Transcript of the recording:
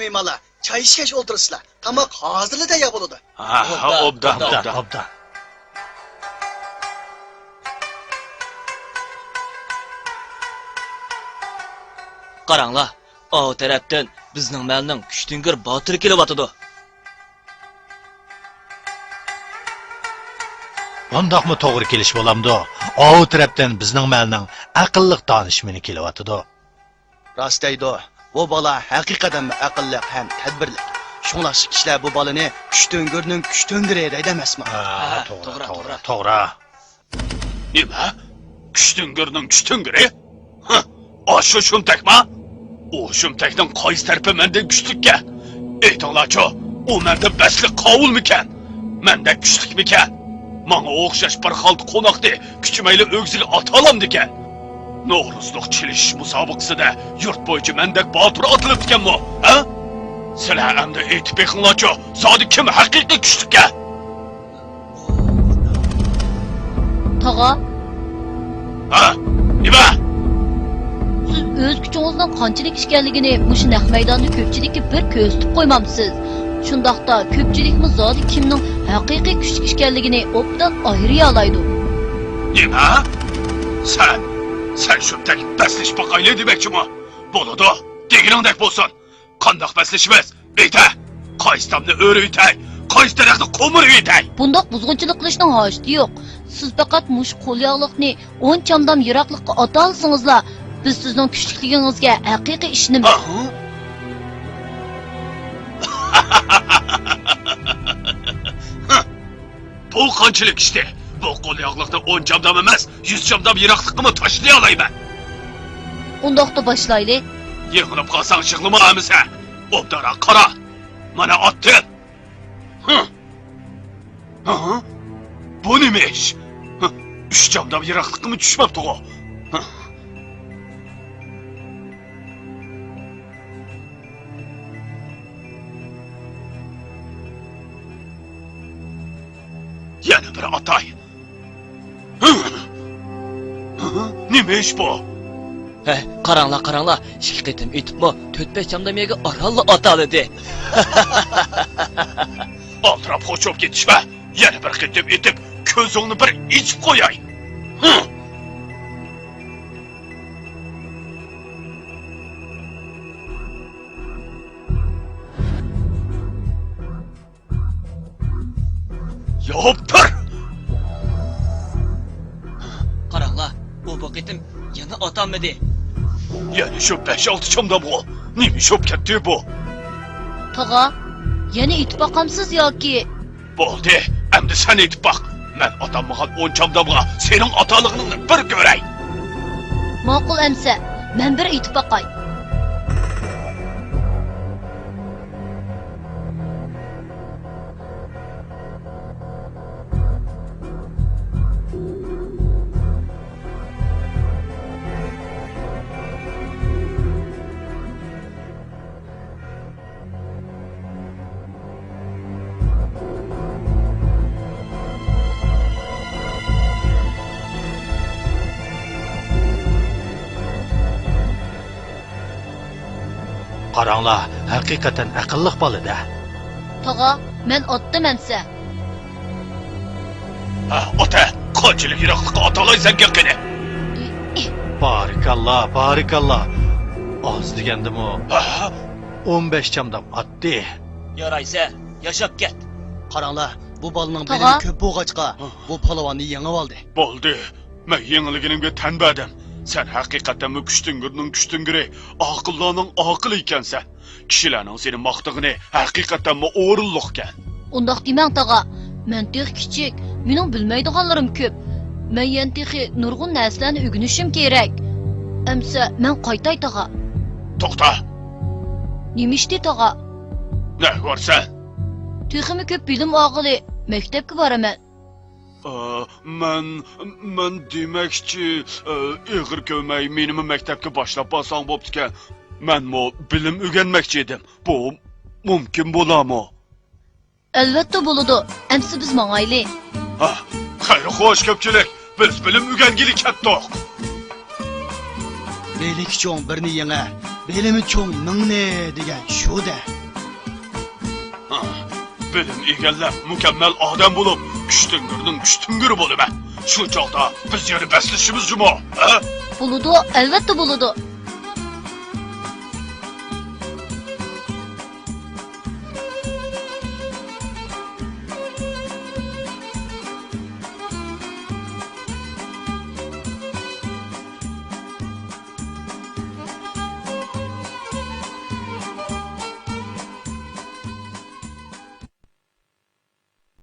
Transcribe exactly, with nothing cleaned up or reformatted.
مېھمانلار، چاي ئىچكەچ ئولتۇرىسىلەر. تاماق ھازىرلا تەييار بولىدۇ. ھە، ھە، ئوبدان، ئوبدان، ئوبدان، ئوبدان. قاراڭلار، ئاۋۇ تەرەپتىن بىزنىڭ مەلنىڭ كۈچتۈڭگۈر باتۇرى كېلىۋاتىدۇ. بۇنداقمۇ توغرا كېلىش بولامدۇ؟ ئاۋۇ تەرەپتىن بىزنىڭ مەلنىڭ ئەقىللىق دانىشمىنى كېلىۋاتىدۇ. راست دەيدۇ. بۇ بالا ھەقىقەتەنمۇ ئەقىللىق ھەم تەدبىرلىك. شۇڭلاشقا كىشىلەر بۇ بالىنى كۈچتۈڭگۈرنىڭ كۈچتۈڭگۈرى دەيدۇ ئەمەسمۇ؟ ھە، ھە، توغرا، توغرا، توغرا، توغرا. نېمە؟ كۈچتۈڭگۈرنىڭ كۈچتۈڭگۈرى؟ ھە، ئاشۇ شۇمتەكما؟ ئۇ شۇمتەكنىڭ قايسى تەرىپى مەندىن كۈچلۈككەن؟ ئېيتىڭلارچۇ، ئۇ مەندىن بەسلىك قاۋۇلمىكەن؟ مەندەك كۈچلۈكمىكەن؟ ماڭا ئوخشاش بىر خالتا قوناقنى كۈچىمەيلا ئۆگزىگە ئاتالامدىكەن؟ نورۇزلۇق چېلىشىش مۇسابىقىسىدە يۇرت بويىچە مەندەك باتۇر ئاتىلىپتىكەنمۇ؟ ھە؟ سىلەر ئەمدى ئېيتىپ بېقىڭلارچۇ، زادى كىم ھەقىقىي كۈچلۈككەن؟ تاغا. ھە؟ نېمە؟ سىز ئۆز كۈچىڭىزنىڭ قانچىلىك ئىكەنلىكىنى مۇشۇ نەق مەيداندا كۆپچىلىككە بىر كۆرسىتىپ قويمامسىز؟ شۇنداقتا كۆپچىلىكمۇ زادى كىمنىڭ ھەقىقىي كۈچلۈك ئىكەنلىكىنى ئوبدان ئايرىيالايدۇ. نېمە؟ سەن، سەن شۇمتەك بەسلىشىپ باقايلى دېمەكچىمۇ؟ بولىدۇ، دېگىنىڭدەك بولسۇن. قانداق بەسلىشىمىز؟ ئېيتە! قايسى تامنى ئۆرۈۋېتەي؟ قايسى دەرەخنى قومۇرۇۋېتەي؟ بۇنداق بۇزغۇنچىلىق قىلىشنىڭ ھاجىتى يوق. سىز پەقەت مۇشۇ قول ياغلىقنى ئون چامدام يىراقلىققا ئاتالىسىڭىزلا، بىز سىزنىڭ كۈچلۈكلۈكىڭىزگە ھەقىقىي ئىشىنىمىز. ھە؟ بۇ قانچىلىك ئىشتى؟ بۇ قول ياغلىقنى ئون چامدام ئەمەس، يۈز چامدام يىراقلىققىمۇ تاشلىيالايمەن. ئۇنداقتا باشلايلى. يېڭىلىپ قالساڭ يىغلىما ئەمىسە. ئوبدانراق قارا. مانا ئاتتىم. ھە؟ ھە؟ بۇ نېمە ئىش؟ ھە؟ ئۈچ چامدام يىراقلىققىمۇ چۈشمەپتىغۇ؟ ھە؟ يەنە بىر ئاتاي. نېمە ئىش بۇ؟ ھە، قاراڭلار، قاراڭلار، ئىككى قېتىم ئېتىپمۇ تۆت-بەش چامدام يەرگە ئارانلا ئاتالىدى. ئالدىراپ خوش بولۇپ كېتىشمە. يەنە بىر قېتىم ئېتىپ كۆزۈڭنى بىر ئېچىپ قوياي. ياۋۇپ تۇر! قاراڭلار، ئۇ بۇ قېتىم يەنە ئاتالمىدى. يەنە شۇ بەش-ئالتە چامدامغۇ؟ نېمە ئىش بولۇپ كەتتى بۇ؟ تاغا، يەنە ئېتىپ باقامسىز ياكى؟ بولدى، ئەمدى سەن ئېتىپ باق. مەن ئاتالمىغان ئون چامدامغا سېنىڭ ئاتالىغىنىڭنى بىر كۆرەي. ماقۇل ئەمسە، مەن بىر ئېتىپ باقاي. قاراڭلار، ھەقىقەتەن ئەقىللىق بالا-دە. تاغا، مەن ئاتتىم ئەمسە. ھە، ئات ھە، قانچىلىك يىراقلىققا ئاتالايسەنكىن قېنى؟ بارىكاللا، بارىكاللا. ئاز دېگەندىمۇ ھە؟ ئون بەش چامدام ئاتتى. يارايسە، ياشاپ كەت. قاراڭلار، بۇ بالىنىڭ بىلىمى كۆپ بولغاچقا، بۇ پالۋاننى يېڭىۋالدى. بولدى. مەن يېڭىلگىنىمگە تەن بەردىم. سەن ھەقىقەتەنمۇ كۈچتۈڭگۈرنىڭ كۈچتۈڭگۈرى، ئاقىللارنىڭ ئاقىلى ئىكەنسەن. كىشىلەرنىڭ سېنى ماختىغىنى ھەقىقەتەنمۇ ئورۇنلۇقكەن. ئۇنداق دېمەڭ، تاغا. مەن تېخى كىچىك، مېنىڭ بىلمەيدىغانلىرىم كۆپ. مەن يەنە تېخى نۇرغۇن نەرسىلەرنى ئۆگىنىشىم كېرەك. ئەمسە مەن قايتاي، تاغا. توختا! نېمە ئىشتى، تاغا؟ نەگە بارىسەن؟ تېخىمۇ كۆپ بىلىم ئالغىلى مەكتەپكە بارىمەن. ئا، مەن، مەن دېمەكچى، ئا، ئېغىر كۆرمەي، مېنىمۇ مەكتەپكە باشلاپ بارساڭ بوپتىكەن. مەنمۇ بىلىم ئۆگەنمەكچى ئىدىم. بۇ مۇمكىن بولامۇ؟ ئەلۋەتتە بولىدۇ. ئەمسە بىز ماڭايلى. ھا، خەير خوش كۆپچىلىك، بىز بىلىم ئۆگەنگىلى كەتتۇق. بېلى كىچىك بىرنى يېڭە، بىلىمى چوڭ مىڭنى دېگەن شۇ-دە. ھا، بىلىم ئىگىلەپ، مۇكەممەل ئادەم بولۇپ، كۈچتۈڭگۈرنىڭ كۈچتۈڭگۈرى بولىمەن. شۇ چاغدا بىز يەنە بەسلىشىمىز جۇمۇ، ھە؟ بولىدۇ، ئەلۋەتتە بولىدۇ.